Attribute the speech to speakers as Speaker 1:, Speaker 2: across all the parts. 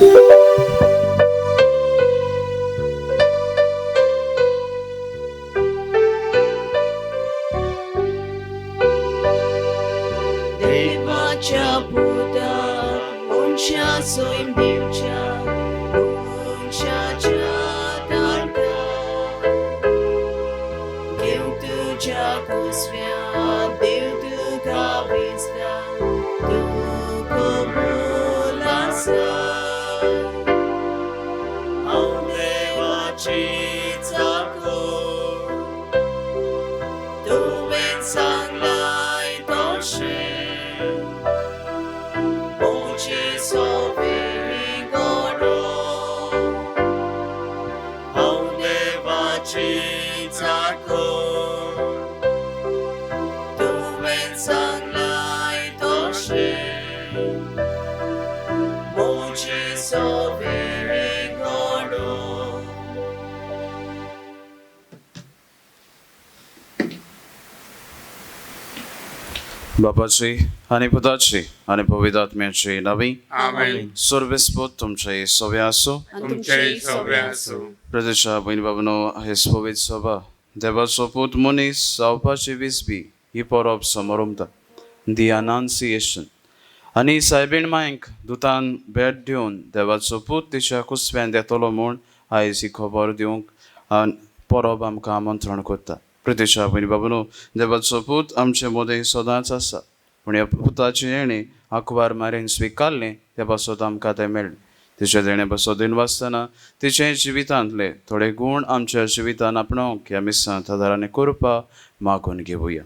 Speaker 1: देवाच्या पुताक मनशा सैम दिवच्या मनशाच्या तारका देव तुज्या कुसव्या देव तुका विसता तूं कबूल आसा हांव देवाची चाकर तुवें सांगलाय तशें म्हजे सोबी घडो हांव देवाची चाकर तुवें सांगलाय तशें म्हजे सोबी घडो.
Speaker 2: बापाची आनी पुताची आनी पवित्र आत्म्याची नावी.
Speaker 3: आमेन.
Speaker 2: सर्वेस्पोत तुमचे सवे आसो.
Speaker 3: तुमचेय सवे आसूं.
Speaker 2: प्रदेशा भयण बाबनो, हेच पवित्र सभा देवाचो पूत मनीस जावपाची विसबी ही परब समारंभता. दी अनाउन्सिएशन आनी सायबीण मायंक दुतान भेट दिवन देवाचो पूत तिच्या कुसव्यान येतलो म्हूण आयज ही खबर दिवंक परब आमकां आमंत्रण करता. प्रतिशा भयणी बाबनो, देवाचो पूत आमचे मदें सदांच आसा, पूण ह्या पुताचें येणें आंकवार मारेन स्विकारलें त्या पासत आमकां तें मेळ्ळें. तिच्या देणे पासत दिनवासतना तिचे जिवितांतले थोडे गूण आमच्या जिवितान आपणावंक ह्या मिसांत आदाराने करपा मागून घेवया.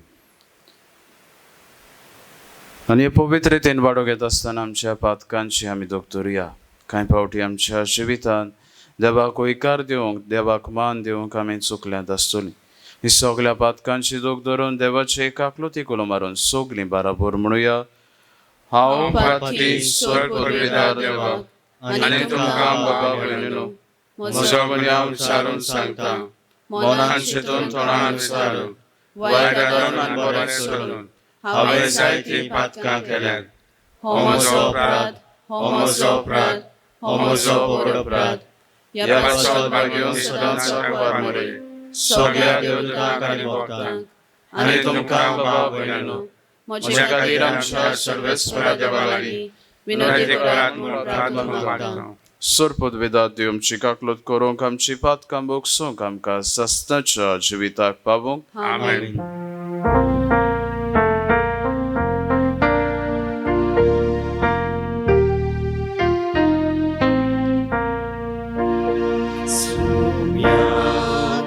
Speaker 2: आनी हे पवित्र रितीन वाडो घेता आसतना आमच्या पातकांची आमी दोग धरुया. कांय फावटी आमच्या जिवितान देवाक हयकार दिवंक, देवाक मान दिवंक आमी चुकल्यांत आसतलीं. ही सगल्या पातकांची दोग धरून देवाचे काकलुती कुलो मारून सगलीं बाराबोर म्हणुया: हांव पातकी
Speaker 3: स्वर्ग पुरविदार देवा आनी तुमकां बाबा भयणीनो, म्हजो गुन्यांव विचारून सांगता. मनान चिंतून, तोंडान विचारून, वायट आदरून आनी बरें सोडून हांवें जायतीं पातकां केल्यात. हो म्हजो अपराध, हो म्हजो अपराध, हो म्हजो व्हड अपराध. ह्या पासत भाग्योन सदांच आंकवार मरे, सगळ्या देवदूतांक आनी भक्तांक आनी तुमकां बाबा भयणीनो, म्हज्या खातीर आमच्या सर्वेस्परा देवा लागीं विनंती करात म्हूण प्रार्थना मागता.
Speaker 2: सोरपोत वेदात देव आमची काकलूत करूंक, आमची पातकां भोगसूंक, आमकां सस्ताच्या जिविताक पावूंक.
Speaker 3: आमेन.
Speaker 1: Sumya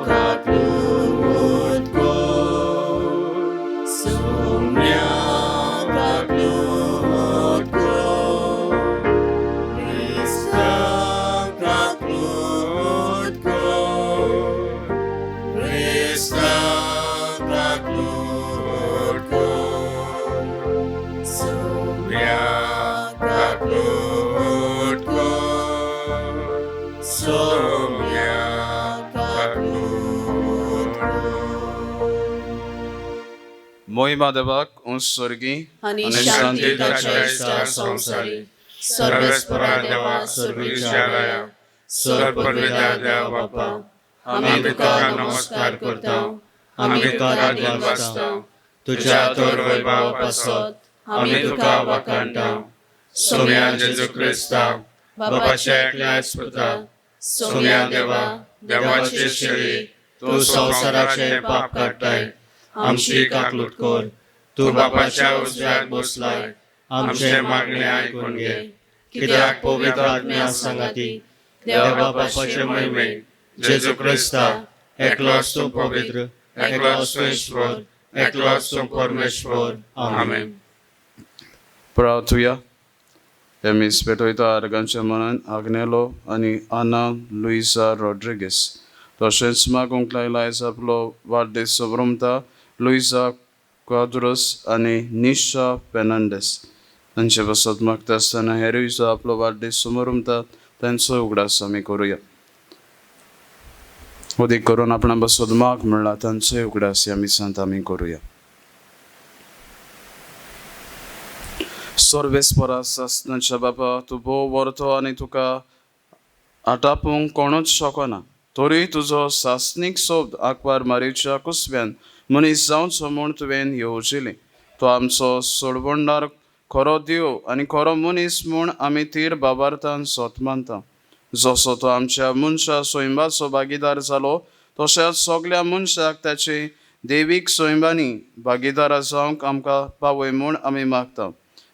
Speaker 1: kaklud ko, sumya kaklud ko, Krista kaklud ko, Krista kaklud ko, sumya kaklud ko, sumya kaklud ko.
Speaker 2: मोहिमा देवाक उंच स्वर्गी
Speaker 1: आनी
Speaker 2: आनी
Speaker 1: शांती
Speaker 2: शांती
Speaker 1: ताच्या
Speaker 3: ताच्या
Speaker 1: संवसारी.
Speaker 3: सर्वेस्परा देवा, सुर्गीच्या राया, सर्वपरविदा देवा बापा, आमी तुका नमस्कार करता, आमी तुका दिनवासता. तुझ्या थोर वैभवा पासत आमी तुका वाखाणटा. सोम्या जेजू क्रिस्ता, बापाच्या एकल्या पुता, सोम्या देवा, देवाची शेळी, तूं संवसाराचे पाप काडटाय, आमची काकलूट कर. तूं बापाच्या उजव्याक बसलाय, आमचे मागणे आयकून घे. कित्याक पवित्र आत्म्या सांगाती देवा बापाचे महिमे जेजू क्रिस्ता, एकलोच तूं पवित्र, एकलोच तूं ईश्वर, एकलोच तूं परमेश्वर. आमेन.
Speaker 2: प्रार्थुया. हे मीस पेटयता आर्गांच्या मनान आग्नेलो आनी आना लुईसा रॉड्रिगीस, तशेंच मागूंक लायला आयज आपलो वाडदीस समरमता लुईसा क्वाद्रोस आनी निशा फेर्नांडीस तांचे पासत मागता आसतना हेरूय जो आपलो वाडदीस समरमता तांचो उगडास आमी करुया. अदीक करून आपणा पासत माग म्हणला तांचोय उगडास ह्या मिसांत आमी करुया. सर्वेस्परा सासनाच्या बापा, तूं भोव व्हरतो आनी तुका आटापूंक कोणूच शकना, तरी तुजो सासणीक सोब आंकवार मारीच्या कुसव्यान मनीस जावचो म्हूण तुवें येवजिलें. तो आमचो सोडवणदार, खरो देव आनी खरो मनीस म्हूण आमी तीर बाबार्थान सोत मानता. जसो तो आमच्या मनशा सैमाचो भागीदार जालो, तशेंच सगल्या मनशाक ताचे देवीक सैमांनी भागीदारा जावंक आमकां पावय म्हूण आमी मागता.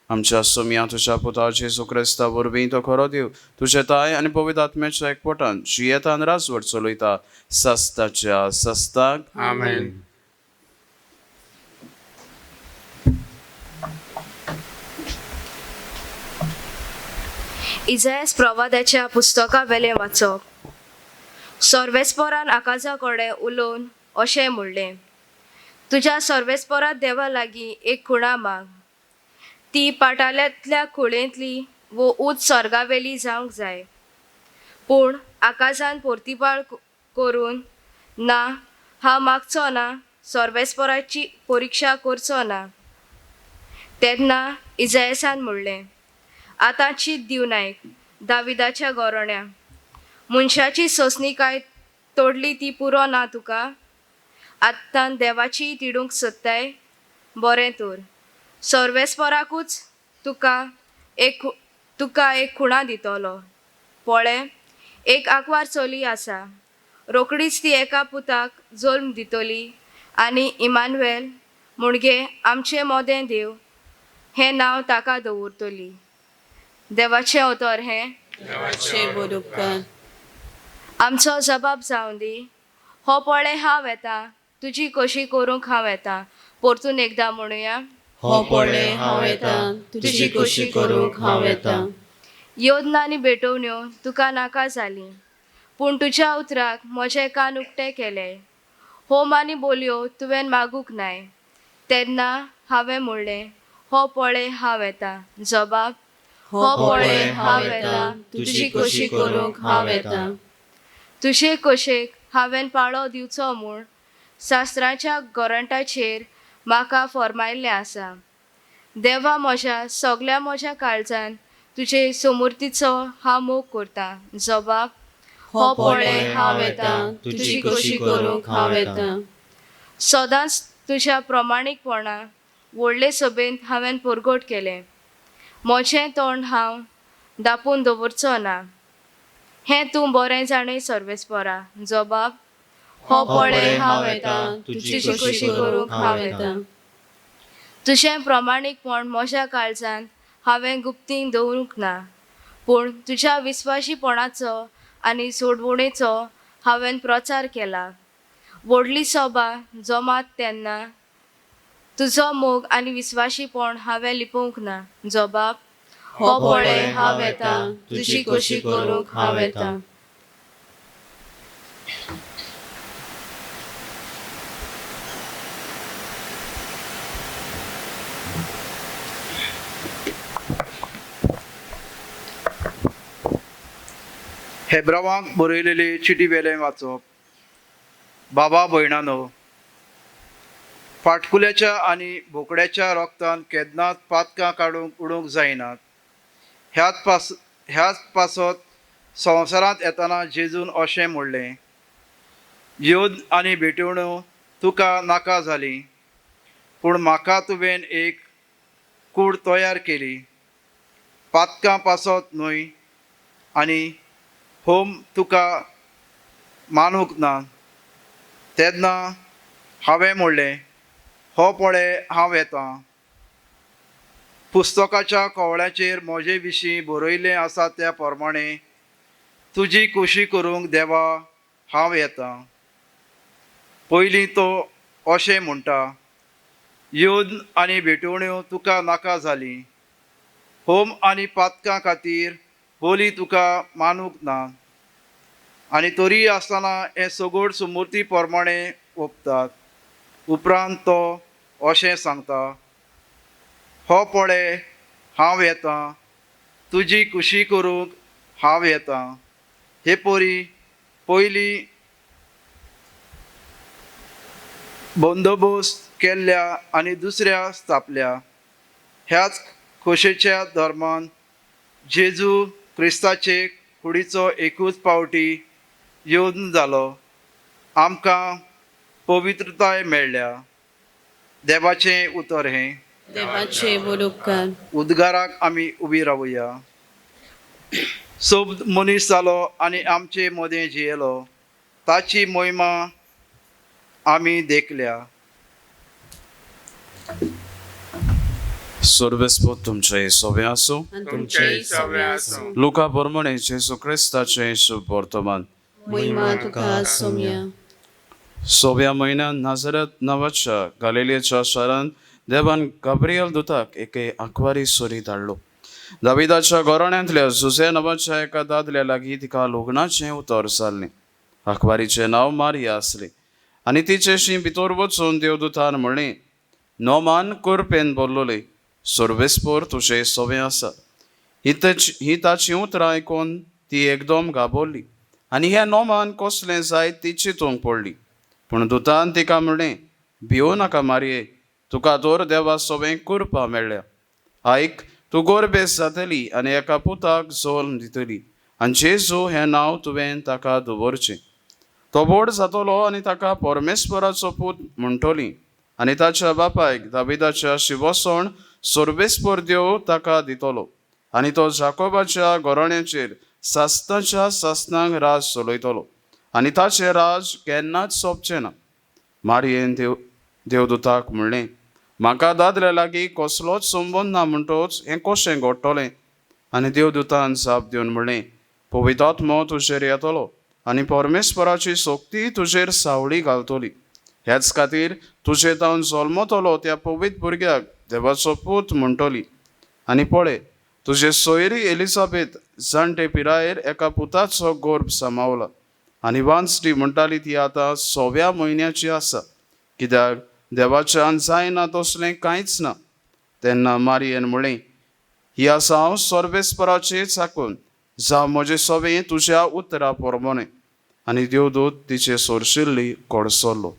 Speaker 2: आमच्या सोमया तुज्या पुता जेजू क्रिस्ता वरवीं, तो खरो देव, तुजे ताय आनी पवित्र आत्म्याच्या एकवटान जियेतान राजवट चलयता सस्ताच्या सस्ताक.
Speaker 1: आमेन.
Speaker 4: इजायस प्रवादाच्या पुस्तका वेलें वाचप. सर्वेस्परान आकाजा कडेन उलोवन अशें म्हणलें, तुज्या सर्वेस्परा देवा लागीं एक खुणा माग, ती पाटाल्यांतल्या खुळेंतली वो ऊंच स्वर्गावेली जावंक जाय. पूण आकाजान पोर्तिपाळ करून, ना, हांव मागचो ना, सर्वेस्पराची परिक्षा करचो ना. तेन्ना इजायसान म्हणलें, आतां चीत दिवन आयक दाविदाच्या गोरोण्या, मनशाची सोंसणीकाय तोडली ती पुरो ना तुका, आतां देवाचीय तिडूंक सोदताय. बरें तर सर्वेस्पराकूच तुका एक खुणा दितलो. पळय, एक आंकवार चली आसा, रोखडीच ती एका पुताक जल्म दितली आनी इमानुएल म्हणजे आमचे मोदें देव हें नांव ताका दवरतली. देवाचें उतर हें.
Speaker 3: देवाचे बोल उपकार.
Speaker 4: आमचो जबाब जावं दी, हो पळय हांव येता, तुजी कशी करूंक हांव येता. परतून एकदां म्हणुया.
Speaker 3: हो पळय हांव येता, तुजी कशी करूंक हांव येता.
Speaker 4: योजना आनी भेटवण्यो तुका नाका जाली, पूण तुज्या उतराक म्हजे कान उक्ते केले. होम आनी बोलयो तुवें मागूंक नाय, तेन्ना हांवें म्हणलें, हो पळय हांव येता. जबाब,
Speaker 3: हो पळय हांव येता, तुजी कशी करूंक हांव येता.
Speaker 4: तुजे कशेक हांवें पाळो दिवचो म्हूण शास्त्राच्या गोरंटाचेर म्हाका फॉर्मायल्लें आसा. देवा म्हज्या, सगल्या म्हज्या काळजान तुजे समूर्तीचो हांव मोग करता. जबाब,
Speaker 3: हो पळय हांव येता, तुजी कशी करूंक हांव येता.
Speaker 4: सदांच तुज्या प्रमाणीकपणा व्हडले सभेंत हांवें परगट केलें. म्हजें तोंड हांव दापून दवरचो ना, हें तूं बरें जाणय सर्वेस्परा. जबाब, हो पळय हांव येता, तुजी कशी करूंक हांव येता. तुजें प्रमाणीकपण म्हज्या काळजांत हांवें गुप्तीन दवरूंक ना, पूण तुज्या विस्वाशीपणाचो आनी सोडवणेचो हांवें प्रचार केला. व्हडली सभा जमात तेन्ना तुजो मोग आनी विस्वाशीपण हांवें लिपोवंक ना. जबाब,
Speaker 3: हो पळय हांव येता, तुजी कशी करूंक हांव येता.
Speaker 5: हेब्रावांक बरयलेले चिटी वेलें वाचप. बाबा भयणानो, फाटकुल्याच्या आनी बोकड्याच्या रोगतान केन्नाच पातकां काडूंक उडोवंक जायनात. ह्याच पासत संवसारांत येतना जेजून अशें म्हणलें, येवन आनी भेटवण्यो तुका नाका जाली, पूण म्हाका तुवें एक कूड तयार केली. पातकां पासत न्हय आनी होम तुका मानूंक ना. तेन्ना हांवें म्हणलें, हो पळय हांव येतां, पुस्तकाच्या कवळ्याचेर म्हजे विशीं बरयल्लें आसा त्या प्रमाणे तुजी खोशी करूंक देवा हांव येतां. पयलीं तो अशें म्हणटा, येवन आनी भेटवण्यो तुका नाका जाली, होम आनी पातकां खातीर बोली तुका मानूंक ना. आनी तरी आसतना हें सगळ सुमूर्ती प्रमाणे ओंपतात. उपरांत तो अशें सांगता, हो पळय हांव येतां, तुजी खुशी करूंक हांव येतां. हे परी पयलीं बंदोबस्त केल्ल्या आनी दुसऱ्या स्थापल्या ह्याच खोशेच्या धर्मान जेजू क्रिस्ताचे कुडीचो एकूच पावटी येवन जालो आमकां पवित्रताय मेळ्ळ्या. देवाचें उतर हें.
Speaker 3: देवाचे बोल उपकार.
Speaker 5: उद्गाराक आमी उबी रावया. सोब मनीस जालो आनी आमचे मदें जियेलो, ताची मोहिमा आमी देखल्या.
Speaker 2: सर्वेस्पोत तुमचे सोबें आसूं.
Speaker 3: आनी
Speaker 1: तुमचेय सगळे आसूं.
Speaker 2: लुका बरमणे जेजू क्रिस्ताचें शुभ वर्तमान.
Speaker 3: मोहिमा तुका सोम्या.
Speaker 2: सोव्या म्हयन्यान नाजरत नांवाच्या गालिलेच्या शारांत देवान गाब्रियल दुताक एके आंकवारी सुरी धाडलो. दाविदाच्या घराण्यांतल्या जुझे नांवाच्या एका दादल्या लागीं तिका लग्नाचें उतर जाल्लें. आंकवारीचें नांव मारिया आसलें आनी तिचेशी भितर वचून देवदूतान म्हणलें, नोमान कुरपेन भरलोले, सर्वेस्पोर तुजें सोवें आसा. ही ताचीं उतरां आयकून ती एकदम घाबरली आनी हें नोमान कसलें जायत ती चिंतूंक पडली. पूण दुतान तिका म्हणलें, भिवू नाका मारये, तुका तर देवा सोवें कुरपा मेळ्ळ्या. आयक, तूं गोरबेस जातली आनी एका पुताक जल्म दितली आनी जेजू हें नांव तुवें ताका दवरचें. तो व्हड जातलो आनी ताका परमेश्वराचो पूत म्हणटली आनी ताच्या बापायक दाविदाच्या शिवसण सर्वेस्पर देव ताका दितलो आनी तो जाकोबाच्या घराण्याचेर सासणाच्या सासणांक राज चलयतलो आनी ताचें राज केन्नाच सोंपचें ना. मारयेन देवदूताक म्हणलें, म्हाका दादल्या लागीं कसलोच संबंद ना म्हणटोच हें कशें घडटलें? आनी देवदूतान जाप दिवन म्हणलें, पवित्र आत्मो तुजेर येतलो आनी परमेश्वराची शक्ती तुजेर सावळी घालतली. ह्याच खातीर तुजे तावन जल्मतलो त्या पवित्र भुरग्याक देवाचो पूत म्हणटली. आनी पळय, तुजे सोयरी एलिजाबेथ जाणटे पिरायेर एका पुताचो गर्भ सामावला आनी वांचटी म्हणटाली ती आतां 6व्या म्हयन्याची आसा, कित्याक देवाच्यान जायना तसलें कांयच ना. तेन्ना मारयेन म्हणलें, ही आसा हांव सर्वेस्पराचेर साकून, जावं म्हजें सवें तुज्या उतरा प्रमाणें. आनी देवदूत तिचे सोरशिल्ली कडसरलो.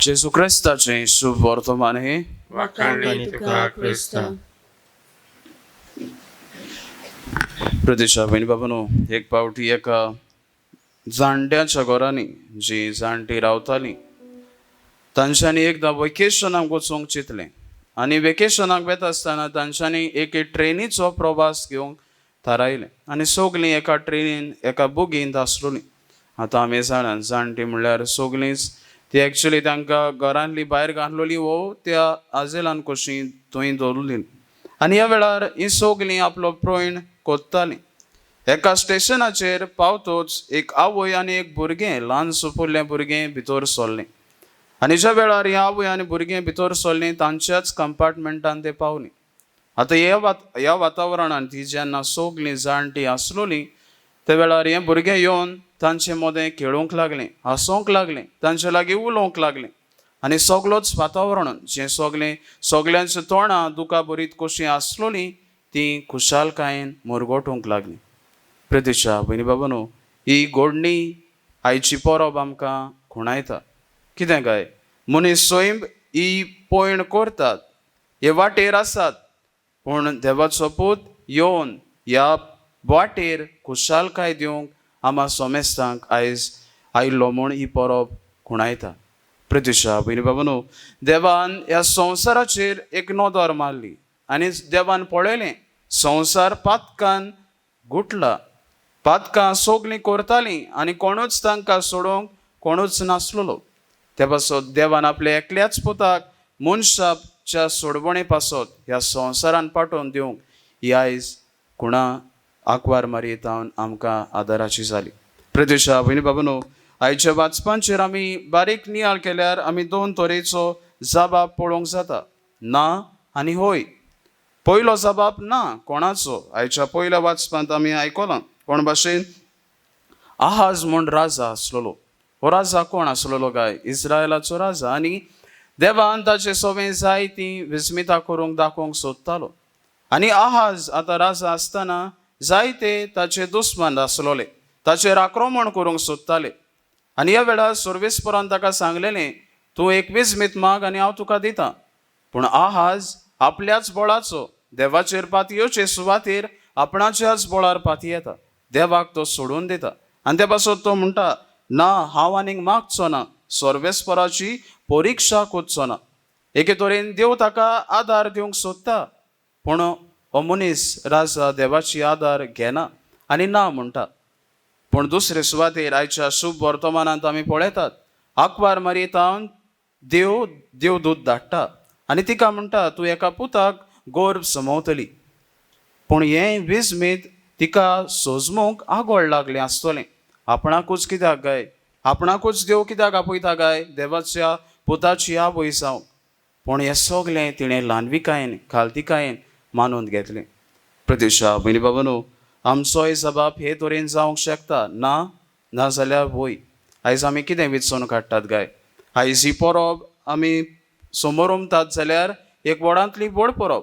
Speaker 2: जेजू क्रिस्ताचें शुभ वर्तमान हें.
Speaker 1: वाखाणणी तुका क्रिस्ता.
Speaker 2: प्रदेशा भयणी बाबानो, एक पावटी एका जाणट्याच्या घरांनी जी जाणटी रावताली तांच्यांनी एकदां वेकेशनाक वचूंक चिंतलें आनी वेकेशनाक वता आसतना तांच्यांनी एके ट्रेनीचो प्रवास घेवंक थारायलें आनी सगलीं एका ट्रेनीन एका बोगींत आसलोलीं. आतां आमी जाणां जाणटी म्हणल्यार सगलींच ती एक्चुली तांकां घरांतली भायर घातलोली वो त्या आजेलान कशी थंय दवरली आनी ह्या वेळार हीं सगलीं आपलो प्रयण कोत्तालीं. एका स्टेशनाचेर पावतोच एक आवय आनी एक भुरगें, ल्हान सुपुल्लें भुरगें भितर सरलें आनी ज्या वेळार ही आवय आनी भुरगें भितर सरलीं तांच्याच कंपार्टमेंटान ते पावलीं. आतां ह्या वातावरणान ती जेन्ना सगलीं जाणटीं आसलोलीं त्या वेळार हें भुरगें येवन तांचे मदें खेळूंक लागलें, हांसोंक लागलें, तांचे लागीं उलोवंक लागलें आनी सगलोच वातावरण जें सगलें सगल्यांच्या तोंडां दुकां भरीत कशीं आसलोलीं तीं खुशालकायेन मुरगोटूंक लागलीं. प्रतिशा भयणी बाबानो, ही गोडणी आयची परब आमकां खुणायता. कितें काय मनीस सैम ही पयण करतात, हे वाटेर आसात, पूण देवाचो पूत येवन ह्या वाटेर खुशालकाय दिवंक आमा सोमेस्तांक आयज आयिल्लो म्हूण ही परब खुणायता. प्रतिशा भयणी बाबानो, देवान ह्या संवसाराचेर एक नदर मारली आनी देवान पळयलें संवसार पातकान गुटला, पातकां सगलीं करतालीं आनी कोणूच तांकां सोडोवंक कोणूच नासलेलो. ते पासत देवान आपल्या एकल्याच पुताक मनशाच्या सोडवणे पासत ह्या संवसारान पाठोवन दिवंक ही आयज खुणा आंकवार मारयेतावन आमकां आदाराची जाली. प्रतिशा भयणी बाबानो, आयच्या वाचपांचेर आमी बारीक नियाळ केल्यार आमी दोन तरेचो जबाब पळोवंक जाता, ना आनी होय. पयलो जबाब ना कोणाचो. आयच्या पयल्या वाचपांत आमी आयकलां कोण भाशेन आहाज म्हूण राजा आसलेलो. हो राजा कोण आसलेलो काय? इस्रायलाचो राजा. आनी देवान ताचे सवें जाय ती विस्मिता करूंक दाखोवंक सोदतालो आनी आहाज आतां राजा आसतना जायते ताचे दुस्मान आसलोले, ताचेर आक्रमण करूंक सोदताले आनी ह्या वेळार सर्वेस्परान ताका सांगलेलें, तूं एक विस्मीत माग आनी हांव तुका दितां. पूण आहाज आपल्याच बळाचो देवाचेर पातयेवचे सुवातेर आपणाच्याच बळार पातयेता, देवाक तो सोडून दिता. आनी ते पासत तो म्हणटा, ना, हांव आनीक मागचो ना, सर्वेस्पराची परिक्षा करचो ना. एके तरेन देव ताका आदार दिवंक सोदता, पूण हो मनीस राजा देवाची आदार घेना आनी ना म्हणटा. पूण दुसरे सुवातेर आयच्या शुभ वर्तमानांत आमी पळयतात, आंकवार मारयेतावन देव देवदूत धाडटा आनी तिका म्हणटा, तूं एका पुताक गर्भ समवतली. पूण हें विस्मीत तिका सोजमूंक आगोळ लागलें आसतलें. आपणाकूच कित्याक गाय, आपणाकूच देव कित्याक आपयता गाय देवाच्या पुताची आवय जावंक. पूण हें सगलें तिणें ल्हानविकायेन खालतिकायेन मानून घेतलें. प्रतिशा भयणी बाबानो, आमचोय जबाब हे तरेन जावंक शकता, ना नाजाल्यार वय. आयज आमी कितें विचोवन काडटात गाय? आयज ही परब आमी समोरमतात जाल्यार एक व्हडांतली व्हड परब.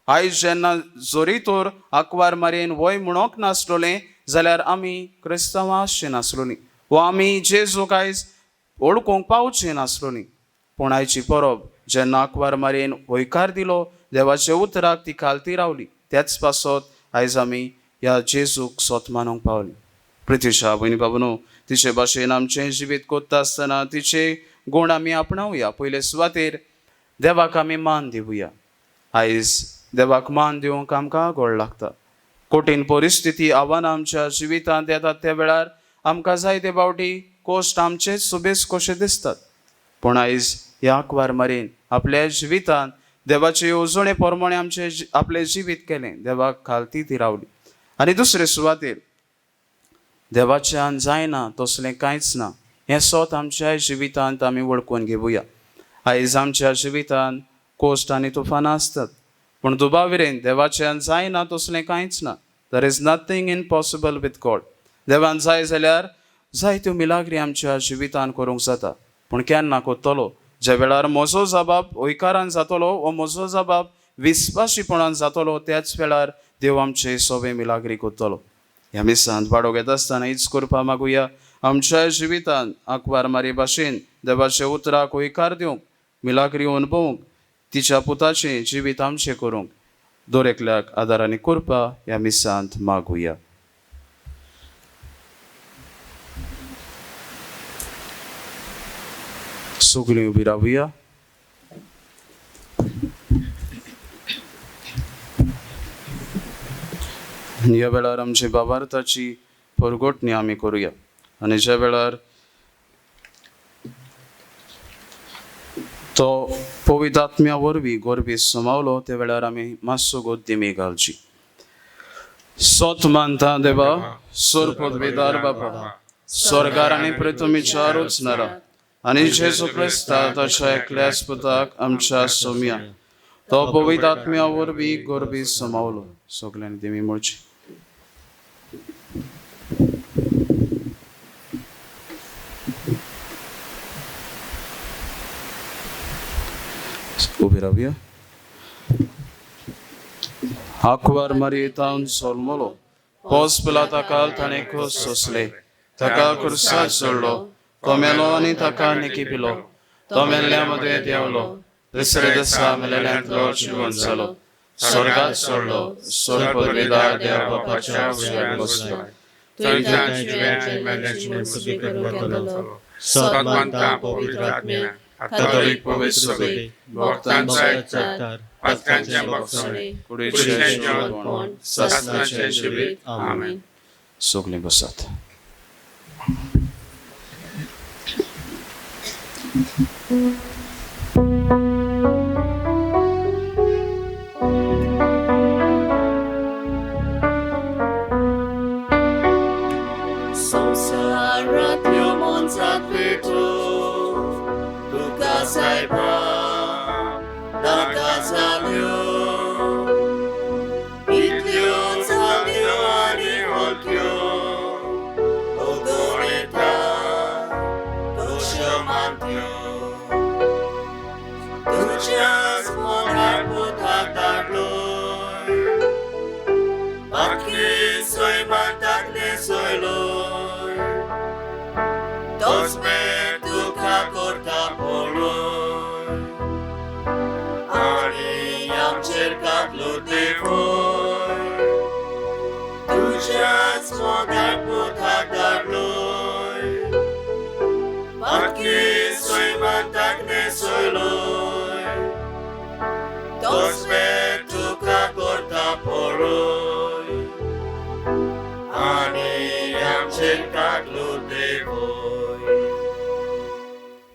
Speaker 2: आयज जेन्ना जरी तर आंकवार मारयेन वय म्हणोंक नासलोलें जाल्यार आमी क्रिस्तांवां आसचें नासलोलीं वा आमी जेजूक आयज वळखूंक पावचें नासलोलीं. पूण आयची परब जेन्ना आंकवार मारयेन हयकार दिलो देवाच्या उतराक, ती खालती रावली, त्याच पासत आयज आमी ह्या जेजूक सोत मानूंक पावली. प्रतिशा भयणी बाबनो, तिचे भाशेन आमचें जिवीत कोत्ता आसतना तिचे गूण आमी आपणावया. पयले सुवातेर देवाक आमी मान दिवया. आयज देवाक मान दिवंक आमकां गोड लागता. कठीण परिस्थिती आव्हानां आमच्या जिवितांत येतात त्या वेळार आमकां जायते फावटी कोश्ट आमचेच सुबेज कशे दिसतात. पूण आयज ह्या आंकवार मारयेन आपल्या जिवितांत देवाचे येवजणे प्रमाणे आमचें आपलें जिवीत केलें, देवाक खालती ती रावली. आनी दुसरे सुवातेर देवाच्यान जायना तसलें कांयच ना हें सोत आमच्या जिवितांत आमी वळखून घेवया. आयज आमच्या जिवितांत कोश्ट आनी तुफानां आसतात, पूण दुबाविरेन देवाच्यान जायना तसलें कांयच ना. There is nothing impossible with God. देवान जाय जाल्यार जायत्यो मिलाग्री आमच्या जिवितांत करूंक जाता, पूण केन्ना करतलो? ज्या वेळार म्हजो जबाब हयकारान जातलो वो म्हजो जबाब विस्वाशीपणान जातलो त्याच वेळार देव आमचे सोबे मिलाग्री करतलो. ह्या मिसांत वाडो घेता आसतना हीच करपा मागुया, आमच्या जिवितांत आंकवार मारये भाशेन देवाच्या उतराक हयकार दिवंक, मिलाग्री अणभवूंक, तिच्या पुताचें जिवीत आमचें करूंक दर एकल्याक आदार आनी करपा ह्या मिसांत मागुया. सगळीं उबी रावया. ह्या वेळार आमची बाबार्थाची परगटणी आमी करुया. आनी ज्या वेळार तो पवित्र आत्म्या वरवीं गोरबी समावलो त्या वेळार आमी मातसो गोद्दिमी घालची. सोत मानता देवा, सोर पदवीदार बापा, स्वर्गार आनी पृथ्वीच्या रचणारा आनी जेजू क्रिस्ता ताच्या एकल्याच पुताक आमच्या सोम्या, तो पवित्र आत्म्या वरवीं गोरबी समावलो. सगल्यांनी देमी म्हणची. उबी रावया. आंकवार मारयेतावन सोलमलो, पोस पिलाता ताणें खोस सोंसले, ताका खुर्सार सोडलो, तो मेलो आनी ताका निकी पिलो, तो मेल्ल्या मदें देंवलो, दुसरे दिसा मेलेल्यांतलो जिवन जालो, स्वर्गात सोडलो, स्वर्ग पदवीदार देव बापाच्या उजव्यान बसलो,
Speaker 1: थंयच्यान जिव्यांची मेल्ल्यांची मनसुबी करूंक येतलो. सत मानता पवित्र आत्म्या, कातोलीक पवित्र सभेक, भक्तांचो एकचार, पातकांचें भोगसणें, कुडीचें जिवंतपण, सासणाचें जिवीत. आमेन.
Speaker 2: सगळीं बसात.
Speaker 3: संवसारांतल्यो मनशां पेटो तुका सायबा नाका जाल्यो, इतल्यो जाल्यो आनी हलक्यो अगणिता कश्यो मानत्यो.
Speaker 1: देवोय तुज्याच मोगाळ पुताक धाडलोय बाकी सैमान ताकने सोयलोय तोच मेर तुका करता पळोय आनी आमचे कागलो देवोय.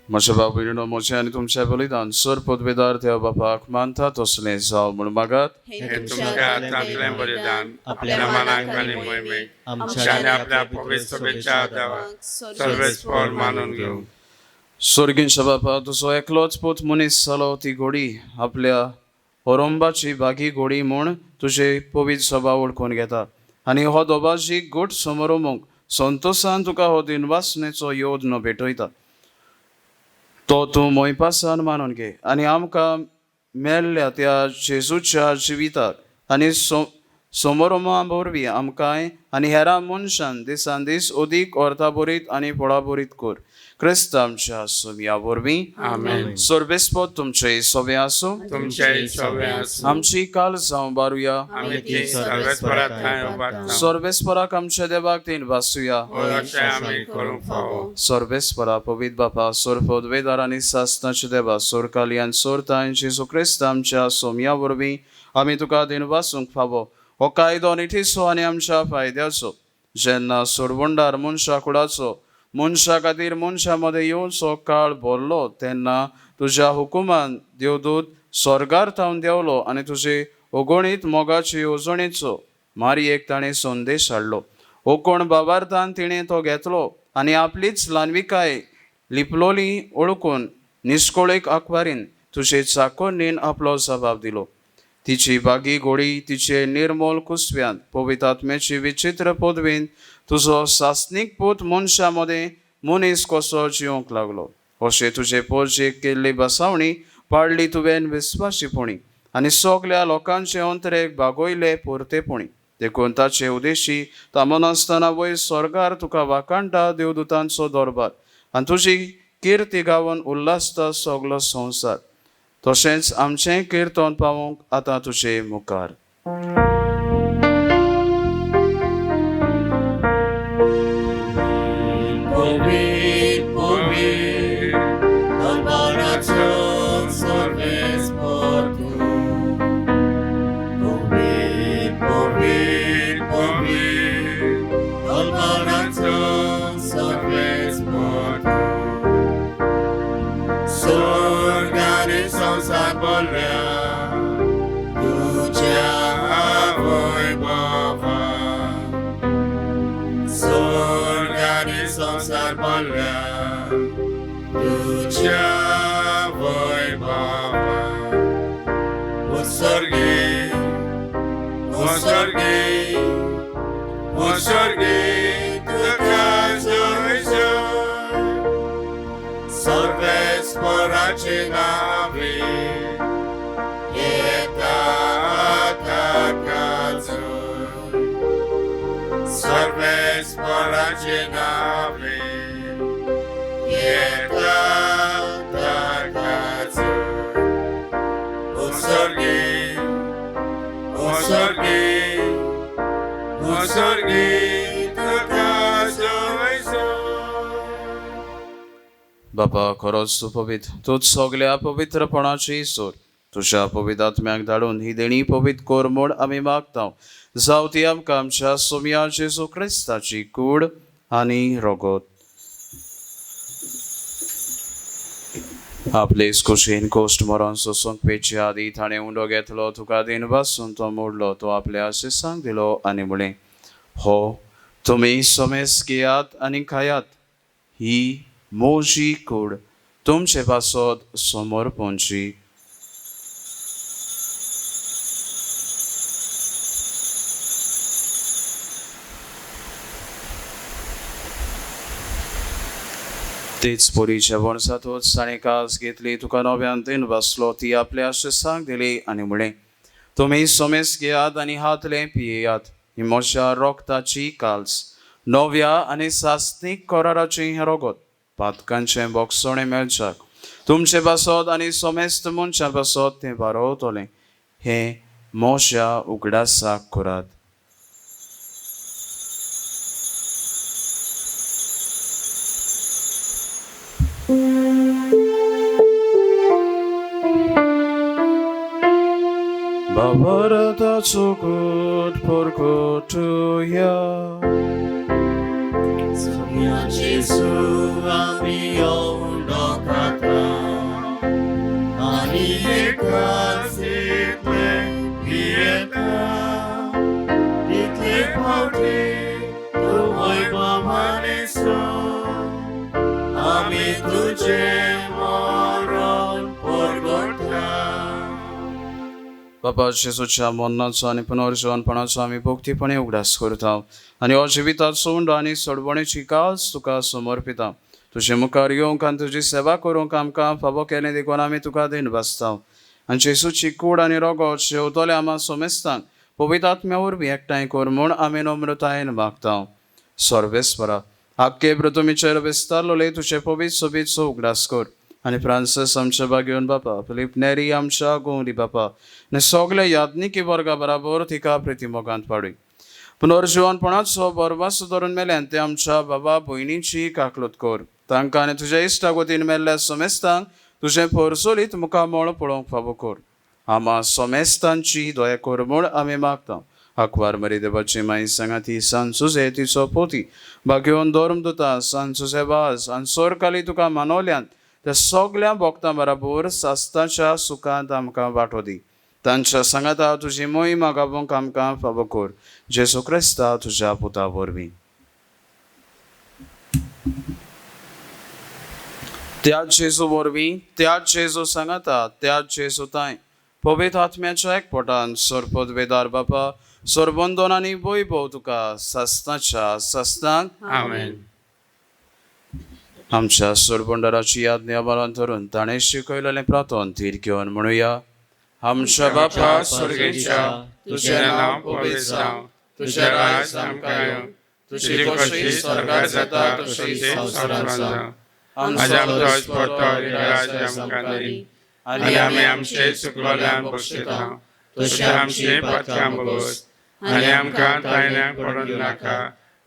Speaker 2: म्हज्या बाबू म्हजें आनी तुमच्या बलिदान सर पदवेदार देव बापाक मानता तसलें जावं म्हूण मागात.
Speaker 1: हे तुमच्या हातांतलें बलिदान आपल्या मनाक आनी मोहिमेक आमच्या आनी आपल्या पवित्र सभेच्या देवाक सर्वेस्पर मानून घेवं.
Speaker 2: सोर्गींच्या बापा, तुजो एकलोच पूत मनीस जालो ती घोडी आपल्या ओरोंबाची बागी घोडी म्हूण तुजे पवित्र सभा वळखून घेता आनी हो दोबाजी गोट समरोमूंक संतोसान तुका हो दिनवासनेचो योद्न भेटयता. तो तूं मोयपासान मानून घे आनी आमकां मेल्ल्या त्या जेजूच्या जिविताक आनी समोरोमा वरवीं आमकांय आनी हेरां मनशान दिसान दीस अदीक अर्था-भरीत आनी फळाभरीत कर. क्रिस्त आमच्या सोम्या वरवीं.
Speaker 1: आमेन.
Speaker 2: सर्वेस्पद तुमचे सोबे आसूं.
Speaker 1: तुमचे सगळे आसूं.
Speaker 2: आमची काल जावं बारुया.
Speaker 1: आमी ती सर्वेस्परा थंय उबारता.
Speaker 2: सर्वेस्पराक आमच्या देवाक तीन वासूया.
Speaker 1: अशें आमी करूंक फावो.
Speaker 2: सर्वेस्परा पवित्र बापा, सोर पदवेदार आनी सासनाचे देवा, सोर कालयान सोर तांय जेजू क्रिस्त आमच्या सोम्या वरवीं आमी तुका दिन वासूंक फावो. हो कायदो निठीचो आनी आमच्या फायद्याचो. जेन्ना सोरवंडार मनशा कुडाचो मनशा खातीर मनशा मदें येवचो काळ भरलो तेन्ना तुज्या हुकुमान देवदूत स्वर्गार थावन देंवलो आनी तुजे अगणीत मोगाचे येवजणेचो मारयेक ताणें संदेश हाडलो. ओकोण बाबार्थान तिणें तो घेतलो आनी आपलीच ल्हानविकाय लिपलोली ओळखून निस्कोळेक आकवारीन तुजे चाकोरणीन आपलो जबाब दिलो. तिची बागी गोडी तिचे निर्मोल कुसव्यांत पवित्र आत्म्याची विचित्र पदवीन तुजो सासनीक पूत मनशा मदें मनीस कसो जिवंक लागलो. अशें तुजे पोरजेक केल्ली बसावणी पाडली तुवें विस्वाशीपणी आनी सगल्या लोकांचे अंतरेक बागोयले पोरतेपणी. देखून ताचे उदेशी तामनासतना वयर स्वर्गार तुका वाखाणटा देवदूतांचो दरबार आनी तुजी किर्ती गावन उल्हासता सगलो संवसार. तशेंच आमचें किर्तन पावोवंक आतां तुजे मुखार.
Speaker 1: पवित्र पवित्र दरबाराचो सर्वेस्पर तूं. पवित्र पवित्र पवित्र दरबाराचो सर्वेस्पर तूं. स्वर्ग आनी संवसार भरल्या तुज्या वैभवान. स्वर्ग आनी संवसार भरल्या तुज्या वैभवान. उत्सर्गी उत्सर्गी उत्सर्गी तुका जय जय. सर्वेस्पराचे नावे येता ताका जय. सर्वेस्पराचे नावे येता ताका जय. उत्सर्गी उत्सर्गी उत्सर्गी तुका जय जय.
Speaker 2: बापा, खरोच तूं पवित्र, तूंच सगल्या पवित्रपणाची सोर. तुज्या पवित्र आत्म्याक धाडून ही देणी पवित्र कर म्हूण आमी मागता. जावं ती आमकां आमच्या सोम्या जेजू क्रिस्ताची कूड आनी रगत. आपले कुशीन कोश्ट मरण सोसूंक पेचे आदी ताणें उंडो घेतलो, तुका दिन बसून तो मोडलो, तो आपल्या शिसांक दिलो आनी म्हणलें, हो तुमी समेस घेयात आनी खायात, ही म्हजी कूड तुमचे पासत समर्पणची. तेच परी जेवण जातूच ताणें कास घेतली, तुका नव्यान दिन बसलो, ती आपल्या शिसांक दिली आनी म्हणलें, तुमी समेस घेयात आनी हातलें पियेयात, ही म्हज्या रोगताची काल्स, नव्या आनी सासनीक कराराचें हें रगत, पातकांचें बोगसणें मेळच्याक तुमचे पासत आनी समेस्त मनशां पासत तें बारवतलें. हें मोश्या उगडासाक करात. बाबरताचो गोड परगटुया.
Speaker 3: Sonia Jesu आमी येवन खाता आनी एकाच इतले पियेता तितले फावटी तूं वैभवानेसो आमी तुजें मरण परगटा.
Speaker 2: बाबा जेजूच्या मरणाचो आनी पुनर्जीवनपणाचो आमी भक्तीपणे उगडास करता आनी हो जिविताचो उंडो आनी सोडवणेची काज तुका समर्पिता. तुजे मुखार येवंक आनी तुजी सेवा करूंक आमकां फावो केलें देखून आमी तुका देन बासता. आनी जेजूची कूड आनी रोगोत शेवतले आमा सोमेस्तांक पवित्र आत्म्या वरवीं एकठांय कर म्हूण आमी नम्रतायेन मागता. सर्वेस्परा आख्खे पृथ्वीचेर विस्तारलोले तुजे पवित्र सोबीतचो उगडास कर आनी फ्रांसीस आमच्या बागेवन बापा, फिलीप नेरी आमच्या गोंवरी बापा आनी सगळे याज्ञिकी वर्गा बराबर तिका प्रितीमोगांत पाडूय. पुनर्जिवनपणाचो बरवास धरून मेल्यान ते आमच्या बाबा भयणीची काकलूत कर. तांकां आनी तुज्या इश्टा वतीन मेल्ल्या सोमेस्तांक तुजें पोरसोलीत मुखामळ पळोवंक फावो कर. आमा सोमेस्तांची दया कर म्हूण आमी मागता. आंकवार मरी देवाची माई सांगाती सान सुजे तिचो पोती भाग्योवन धर्मदुता सान सुजे वाज आनी सोरकाली तुका मानवल्यान त्या सगल्या भक्तां बराबर सास्ताच्या सुखांत आमकां वांटो दी. तांच्या सांगाता तुजी मोहिमा गावोंक आमकां फावो कर. जेजू क्रिस्ता तुज्या पुता वरवीं. त्याच जेजू वरवीं, त्याच जेजू सांगाता, त्याच जेजू तांय पवित्र आत्म्याच्या एकपटान सरपदवेदार बापा सरबंदन आनी वैभव तुका सासणाच्या सासणाक.
Speaker 1: आमेन.
Speaker 2: आमच्या सोरबंडाराची याद नियमान धरून ताणें शिकयलेलें प्रार्थन धीर घेवन म्हणुया. आमच्या बापा
Speaker 1: स्वर्गेच्या, तुजें नांव पवित्र जावं, तुजें राज आमकां येवं, तुजी खोशी स्वर्गार जाता तशी संवसारांत जावं. आज आमचो दिसपट्टो राज आमकां दी आनी आमी आमचे चुकलोल्यांक बक्षिता तशें आमची पातकां भोगोस आनी आमकां तायण्याक पडून नाका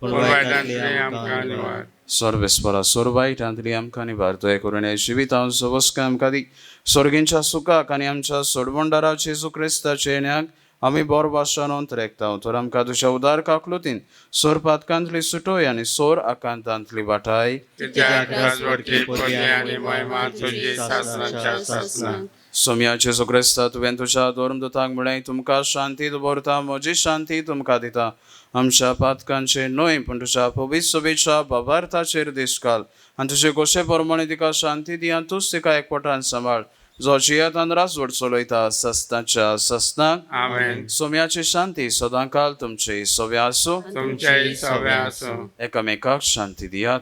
Speaker 1: पूण वायटांतली आमकां निवार.
Speaker 2: सर्वेस्परा सोरवायटांतली आमकां निवार. दया करून ह्या जिवितांत सवस्काय आमकां दी. स्वर्गींच्या सुखाक आनी आमच्या सोडवणदारा जेजू क्रिस्ताच्या येण्याक आमी बोरवाशान अंतरेकता. तर आमकां तुज्या उदार काकलुतीन सोर पातकांतली सुटोय आनी सोर आकांतांतली वाटाय.
Speaker 1: कित्याक राजवटी पदवी आनी महिमा तुजी सासणाच्या सासणाक.
Speaker 2: सोम्या जेजू क्रिस्ता तुवें तुज्या धर्मदुतांक म्हळें, तुमकां शांती दवरता, म्हजी शांती तुमकां दिता. आमच्या पातकांचेर न्हय पूण तुज्या पवित्र सभेच्या भावार्थाचेर दीस घाल आनी तुजे गोशे प्रमाणे तिका शांती दी आनी तूंच तिका एकवटान सांबाळ, जो जियेतान राजवट चलयता सस्ताच्या सस्नाक.
Speaker 1: आमेन.
Speaker 2: सोम्याची शांती सदांकाल तुमची सव्या आसूं.
Speaker 1: तुमच्याय सव्या आसूं.
Speaker 2: एकामेकाक शांती दियात.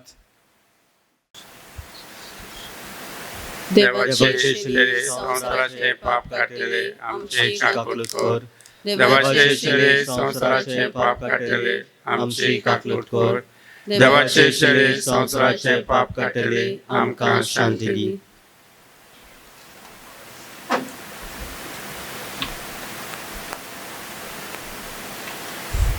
Speaker 1: देवाचे शरीर संवसाराचे पाप काडटले आमचे काकूट कर. देवाचे शरीर संवसाराचे पाप काडटले आमची काकूट कर. देवाचे शरीर संवसाराचे पाप काडटले आमकां शांती दी.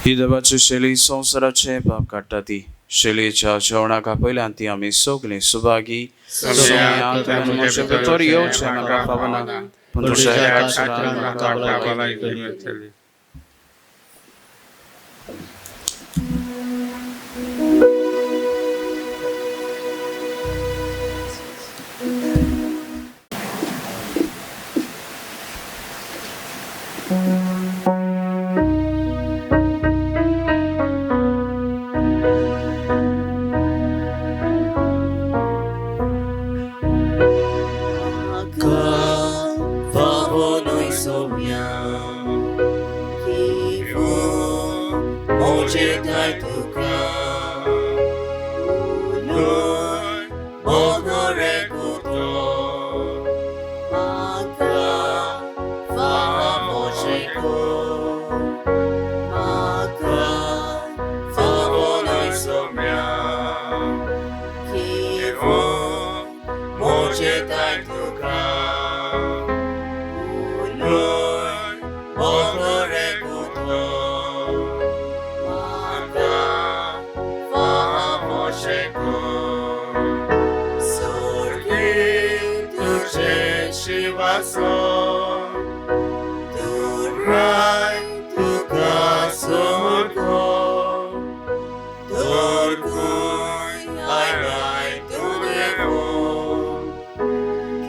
Speaker 2: ही देवाची शैली संवसाराचे पाप काडटा ती शैलीच्या जेवणाक आपयल्यान ती आमी सगलीं सुभागी. सोम्या तुवें म्हजे भितर येवचें म्हाका फावना, पूण तुज्या एका अक्षरान म्हाका भलायकी
Speaker 1: मेळटली. शिवासो तुराय तुका सोडको तर खंय आयलाय तूं देवो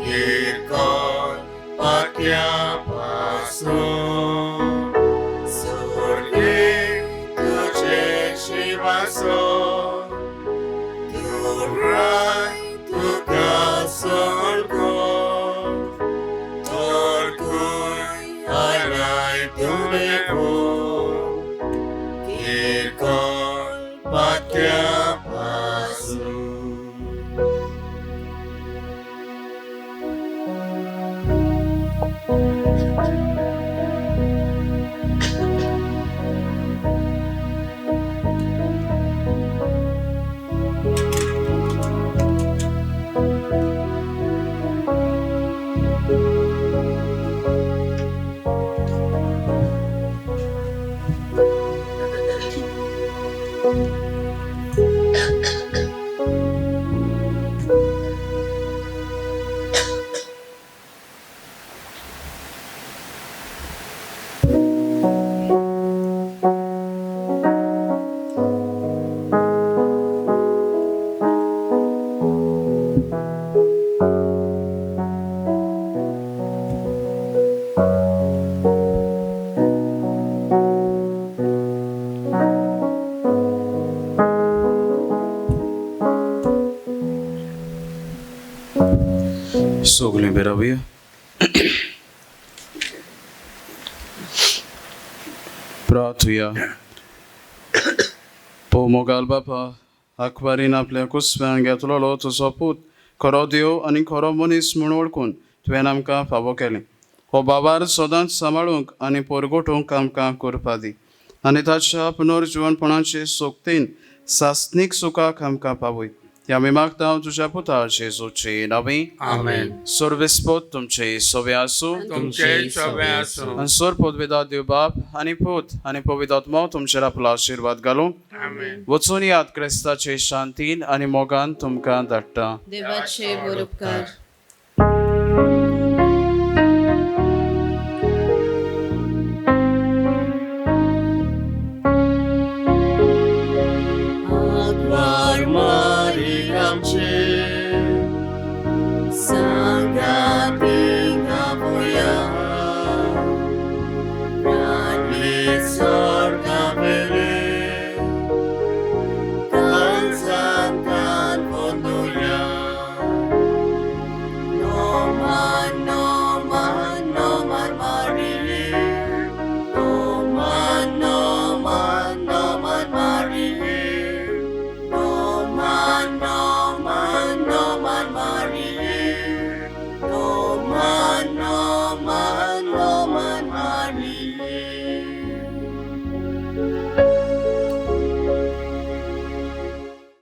Speaker 1: किरकोळ पाक्या पासून सोडले तुझे शिवासो तुराय तुका सोडको तर खंय आयलाय तूं देवो किरकोळ पाक्या पासून.
Speaker 2: सगळीं बेरावया. प्रार्थुया. पो मोगाल बापा, आकबारीन आपल्या कुसव्यान घेतलेलो तुजो पूत खरो देव आनी खरो मनीस म्हूण वळखून तुवें आमकां फावो केलें. हो बाबार सदांच सांबाळूंक आनी परगटूंक आमकां करपा दी आनी ताच्या पुनर्जिवनपणाचे सोगतेन सासणीक सुखाक आमकां पावय. ह्या आमी मागता तुज्या पुता जेजूचे नांवी.
Speaker 1: आमेन.
Speaker 2: सर्वेस्पोत तुमचे सवे आसूं.
Speaker 1: तुमचे सवे आसूं.
Speaker 2: आनी सर पदवेदा देव बाप आनी पूत आनी पवित्र आत्मो तुमचेर आपलो आशिर्वाद घालूं.
Speaker 1: आमेन.
Speaker 2: वचून याद क्रिस्ताचे शांतीन आनी मोगान तुमकां धाडटा.
Speaker 3: देवाचे बरोपकार.